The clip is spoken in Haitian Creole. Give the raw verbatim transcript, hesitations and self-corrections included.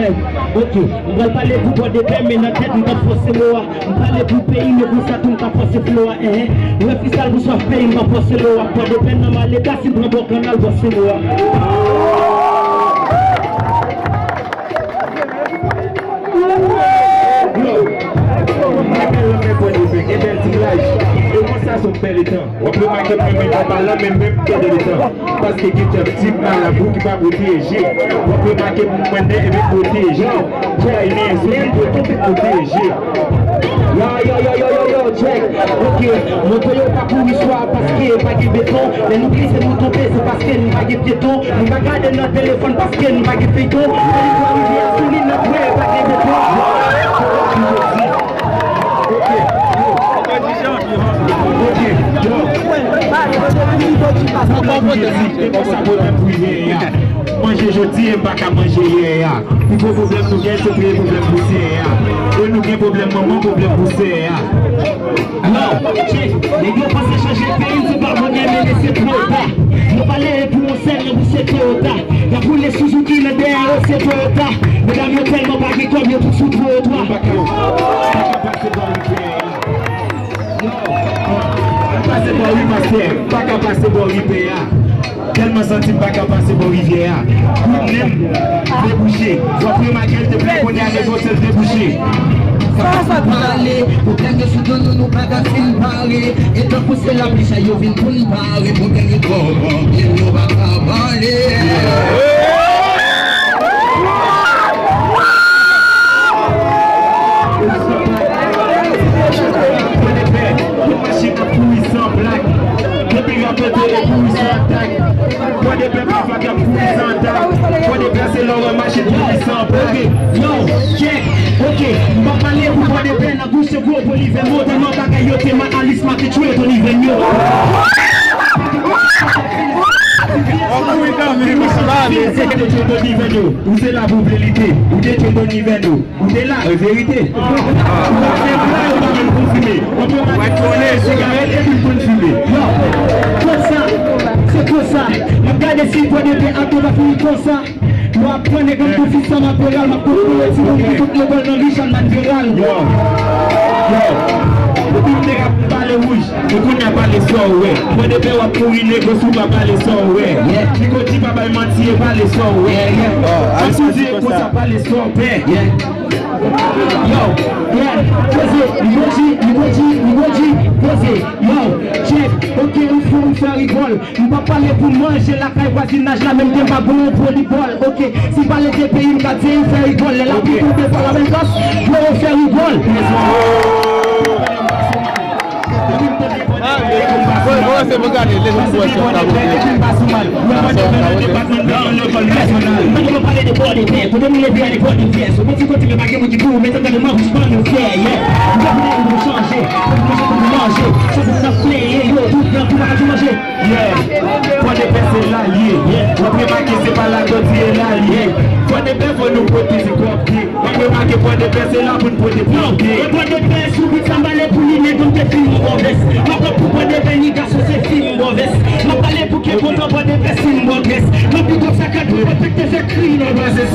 Ok, m pral pale pou Pòdepè, men nan tèt m p ap fòse mo a. M pale pou peyi, men konsa tou m ka fòse flo a, eh, eh. Refisal pou swaf peyi, m p ap fòse lo a. Pòdepè nan maleta, si m pran bò kannal, fòse mo a. Yo, gen bèl lanmè Pòdepè, gen bèl ti plaj. E konsa se yon bèl etan. W ap remake m renmen nòmal la, men menm pèdi letan. Paske gen djab ti malabou ki pa pwoteje. W ap remake m mwen nen e men pwoteje. Jay men sou li pou tout pwoteje. Yo, yo, yo, yo, yo, yo, check. Ok, moto yo pa kouri swa paske pa gen beton. Lè nou glise nou tonbe, se paske nou pa gen pyeton. Nou pa gade nan telefòn paske nou pa gen feyton. Lè nou rive a sou li, n ap wè pa gen beton. Ok, yo. Ok, yo. Sa pa pwoblèm pou ye a. Manje jodi e m pa ka manje yè a. Pi gwo pwoblèm nou gen, se kreye pwoblèm pou sè a. E nou gen pwoblèm manman, pwoblèm pou sè a. Yo, check. Nèg yo panse chanje peyi, se pa konnen, men se twò ta. Yo pale pou yon sèl, nan bouch se Toyota. Y ap woule Suzuki nan dèyè yo, se Toyota. Medam yo tèlman pa gen kòb, yo tou sou twotwa. Pa ka, pa ka pase bò rivyè a. Yo, pa ka pase bò rivyè a. Pa ka pase bò rivyè a. Tèlman santi m pa ka pase bò rivyè a. Kout nen m debouche. W ap remake l te byen kounye a, nèg yo sèl debouche. Sa, sa pale, pwoblèm yo sou do nou, nou pa ka fin pare. E tankou se lapli, chay yo vin pou n pare. Pwoblèm yo twò gran, pwoblèm yo pa ka pale. Yon machin ap kouri san plak. Depi rapete e kouri san tak. Pòdepè pa fatra kouri san tak. Pòdepè se lè w wè machin kouri san plak. Yo, check, ok. M pa pale pou Pòdepè nan gouch se gwo Bolivè. Mo tèlman bagay yo te mal, Alis Mati tchwe Tony Venyo. Ou se la pou vle lite. Ou te tchwe Tony Venyo. Ou te la, e verite. Ou pa fè bla, yo pa menm konfime. Ou ap remake konnen sigarèt epi l konn fime. Yo, konsa, se konsa. M ap gade si Pòdepè ap yo pa fini konsa. Yo ap pran nèg an pou fis an maperal, m ap kontwole timoun ki tout lekòl nan Richard Manveral. Yo, yo, depi m te rap m pale wouj. Ou konnen pale sa w wè. Pòdepè w ap mouri negosye ou pa pale sa w wè. Trikoti pa bay manti e pale sa w wè. Ap chwazi e konsa pale sa w pè. Yo, yeah, poze, li poze, li poze, li poze, poze. Yo, check, ok, ou fou, ou fè rigòl. M pa pale pou manje lakay vwazinaj la, menm gen pa gon volibòl. Ok, si pale de peyi m ka di ou fè rigòl. Lè lapli tonbe fò la bèl kòs, dlo yo fè rigòl. Mwen pale de Pòdepè, kote m leve a de Pòdepè. Sou piti kote men pa gen moun ki pou ou, men se gade mwen pou ban nou fyè, yeah. M pa vle pou chanje, pou manje, pou manje. Se pou n ap plenyen yo, tout gran kou pa ka tou manje. Yeah. Pòdepè se la l ye. W ap remake se pa latòti e la l ye. Pòdepè fò nou pwoteje kòb pye. W ap remake Pòdepè se la pou n pwote pye. E Pòdepè sou bit sa m pale pou li nèg m te fim bò vès. M ap pran pou Pòdepè ni gason se fim bò vès. M ap pale pou ke kontan Pòdepè sim bò grès. M ap pito sa kat pou Pòdepè te fè kri nan bò vès.